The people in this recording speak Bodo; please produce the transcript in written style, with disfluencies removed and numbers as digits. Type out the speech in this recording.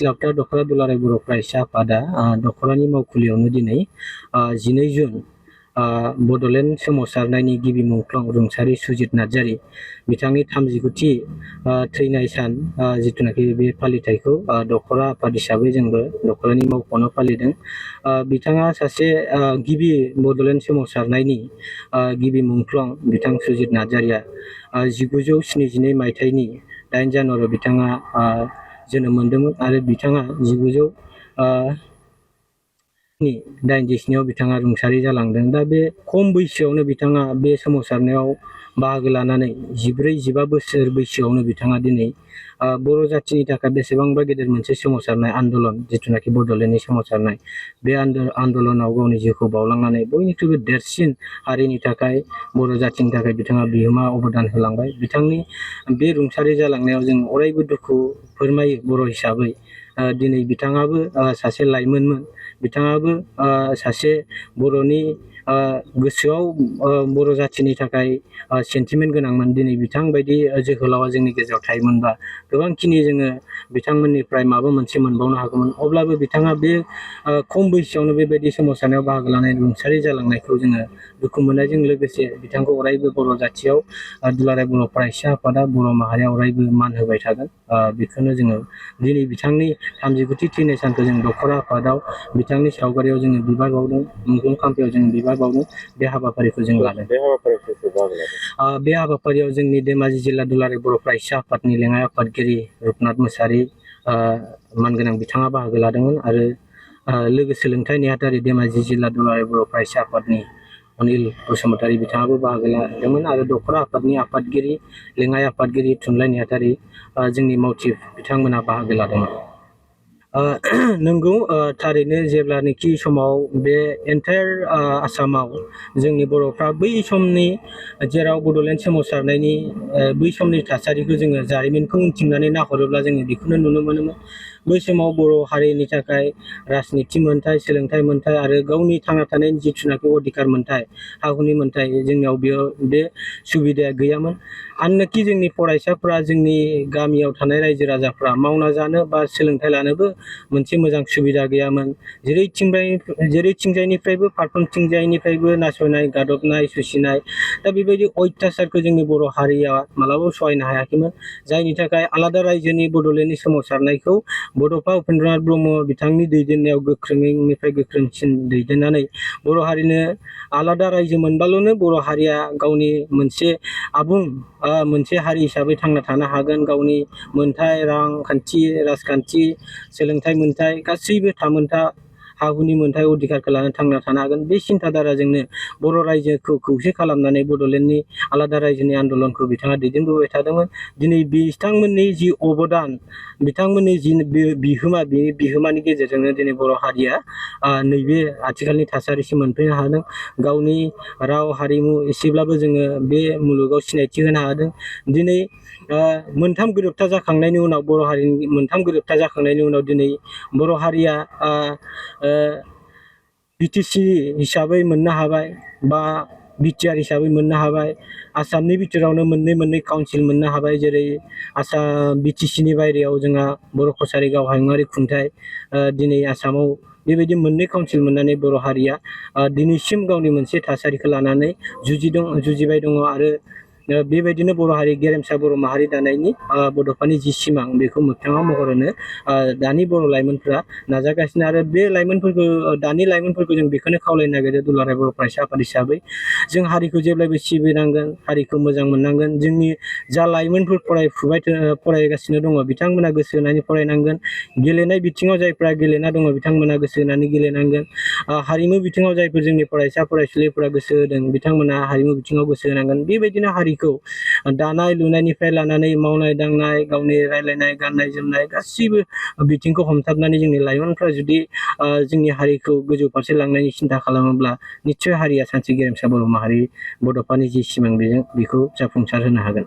सिलावथा दख'रा दुलाराय बर' फरायसा आफादा दख'रानि मावखुलियावनो दिनै 12 जुन बड'लेण्ड सोमावसारनायनि गिबि मुंख्लं रुंसारि सुजित नार्जारि बिथांनि 39थि थैनाय सान जिथुनाखि बे फालिथायखौ दख'रा आफाद हिसाबै जोंबो दख'रानि मावख'आवनो फालिदों। बिथाङा सासे गिबि बड'लेण्ड सोमावसारनायनि गिबि मुंख्लं बिथां सुजित नार्जारिया 1972 मायथाइनि 8 जानुवारियाव बिथाङा जोनोम मोनदोंमोन आरो बिथाङा 1987 बिथाङा रुंसारि जालांदों। दा बे खम बैसोआवनो बिथाङा बे सोमावसारनायाव बाहागो लानानै 14-15 बोसोर बैसोआवनो बिथाङा दिनै बर' जाथिनि थाखाय बेसेबांबा गेदेर मोनसे सोमावसारनाय आन्दलन जिथुनाखि बड'लेण्डनि सोमावसारनाय बे आन्दलनाव गावनि जिउखौ बावलांनानै बयनिख्रुइबो देरसिन हारिनि थाखाय बर' जाथिनि थाखाय बिथाङा बिहोमा अबदान होलांबाय। बिथांनि बे रुंसारि जालांनायाव जों अरायबो दुखु फोरमायो बर' हिसाबै। दिनै बिथाङाबो सासे लाइमोनमोन, बिथाङाबो सासे बर'नि गोसोआव बर' जाथिनि थाखाय सेन्टिमेन्ट गोनांमोन। दिनै बिथांबायदि जोहोलावा जोंनि गेजेराव थायोमोनबा गोबांखिनि जोङो बिथांमोननिफ्राय माबा मोनसे मोनबावनो हागौमोन। अब्लाबो बिथाङा बे खम बैसोआवनो बेबायदि सोमावसारनायाव बाहागो लानाय रुंसारि जालांनायखौ जोङो दुखु मोननायजों लोगोसे बिथांखौ अरायबो बर' जाथियाव दुलाराय बर' फरायसा आफादा बर' माहारिया अरायबो मान होबाय थागोन। बेखौनो जोङो दिनै बिथांनि 39थि थैनाय सानखौ जों दख'रा आफादाव बिथांनि सावगारियाव जोङो बिबार बावदों, मुंख्लं खाम्फायाव जों बिबार बावदों। बे हाबाफारिखौ जों लादों। बे हाबाफारियाव जोंनि धेमाजि जिल्ला दुलाराय बर' फरायसा आफादनि लेङाइ आफादगिरि रुपनाथ मोसाहारि मानगोनां बिथाङा बाहागो लादोंमोन आरो लोगो सोलोंथाइ नेहाथारि धेमाजि जिल्ला दुलाराय बर' फरायसा आफादनि अनिल बसुमतारी बिथाङाबो बाहागो लादोंमोन आरो दख'रा आफादनि आफादगिरि लेङाइ आफादगिरि थुनलाइ नेहाथारि जोंनि मावथि बिथांमोना बाहागो लादोंमोन। नंगौ, थारैनो जेब्लानोखि समाव बे एन्टायार आसामाव जोंनि बर'फ्रा बै समनि जेराव बड'लेण्ड सोमावसारनायनि बै समनि थासारिखौ जोङो जारिमिनखौ उनथिंनानै नाहरोब्ला जोङो बेखौनो नुनो मोनोमोन। बै समाव बर' हारिनि थाखाय राजनिथि मोनथाय, सोलोंथाइ मोनथाय आरो गावनि थांना थानायनि जिथुनाखि अधिकार मोनथाय, हा हुनि मोनथाय जोंनियाव बे सुबिदाया गैयामोन। आनोखि जोंनि फरायसाफ्रा जोंनि गामियाव थानाय रायजो राजाफ्रा मावना जानो बा सोलोंथाइ लानोबो मोनसे मोजां सुबिदा गैयामोन। जेरैथिंजायनिफ्रायबो फारफ्रोमथिंजायनिफ्रायबो नासयनाय, गादबनाय, सुसिनाय, दा बेबायदि अयथासारखौ जोंनि बर' हारिया मालाबाबो सहायनो हायाखैमोन। जायनि थाखाय आलादा रायजोनि बड'लेण्डनि सोमावसारनायखौ बड'फा उपेन्द्रनाथ ब्रह्म बिथांनि दैदेननायाव गोख्रोंनिफ्राय गोख्रोंसिन दैदेननानै बर' हारिनो आलादा रायजो मोनबाल'नो बर' हारिया गावनि मोनसे आबुं मोनसे हारि हिसाबै थांना थानो हागोन। गावनि मोनथाय, रांखान्थि, राजखान्थि, सोलोंथाइ मोनथाय गासैबो थामोनथा हा हुनि मोनथाय अधिकारखौ लानानै थांना थानो हागोन। बे सिन्थाधाराजोंनो बर' रायजोखौ खौसे खालामनानै बड'लेण्डनि आलादा रायजोनि आन्दलनखौ बिथाङा दैदेनबोबाय थादोंमोन। दिनै बिथांमोननि जि अबदान, बिथांमोननि जि बिहोमा, बे बिहोमानि गेजेरजोंनो दिनै बर' हारिया नैबे आथिखालनि थासारिसिम मोनफैनो हादों। गावनि राव हारिमु एसेब्लाबो जोङो बे मुलुगाव सिनायथि होनो हादों। दिनै मोनथाम गोरोबथा जाखांनायनि उनाव बर' हारिनि मोनथाम गोरोबथा जाखांनायनि उनाव दिनै बर' हारिया बिटिसि हिसाबै मोननो हाबाय बा बिटिआर हिसाबै मोननो हाबाय। आसामनि बिथोरावनो मोननै काउन्सिल मोननो हाबाय। जेरै बिटिसिनि बायरायाव जोंहा बर' कसारि गाव हायुङारि खुंथाय, दिनै आसामाव बेबायदि मोननै काउन्सिल मोननानै बर' हारिया दिनैसिम गावनि मोनसे थासारिखौ लानानै जुजिबाय दङ आरो बेबायदिनो बर' हारि गेरेमसा बर' माहारि दानायनि बड'फानि जि सिमां बेखौ मोगथाङाव महर होनो दानि बर' लाइमोनफ्रा नाजागासिनो आरो बे लाइमोनफोरखौ दानि लाइमोनफोरखौ जों बेखौनो खावलायनो नागिरो दुलाराय बर' फरायसा आफाद हिसाबै जों हारिखौ जेब्लायबो सिबिनांगोन, हारिखौ मोजां मोननांगोन। जोंनि जा लाइमोनफोर फरायगासिनो दङ बिथांमोना गोसो होनानै फरायनांगोन। गेलेनाय बिथिङाव जायफ्रा गेलेना दङ बिथांमोना गोसो होनानै गेलेनांगोन। हारिमु बिथिङाव जायफोर जोंनि फरायसा फरायसुलिफोरा गोसो होदों बिथांमोना हारिमु बिथिङाव गोसो होनांगोन। बेबायदिनो हारिखौ दानाय लुनायनिफ्राय लानानै मावनाय दांनाय, गावनि रायलायनाय, गाननाय जोमनाय गासैबो बिथिंखौ हमथाबनानै जोंनि लाइमोनफ्रा जुदि जोंनि हारिखौ गोजौ फारसे लांनायनि सिन्था खालामोब्ला निस्सय हारिया सानसे गेरेमसा बर' माहारि बड'फानि जि सिमां बेखौ जाफुंसार होनो हागोन।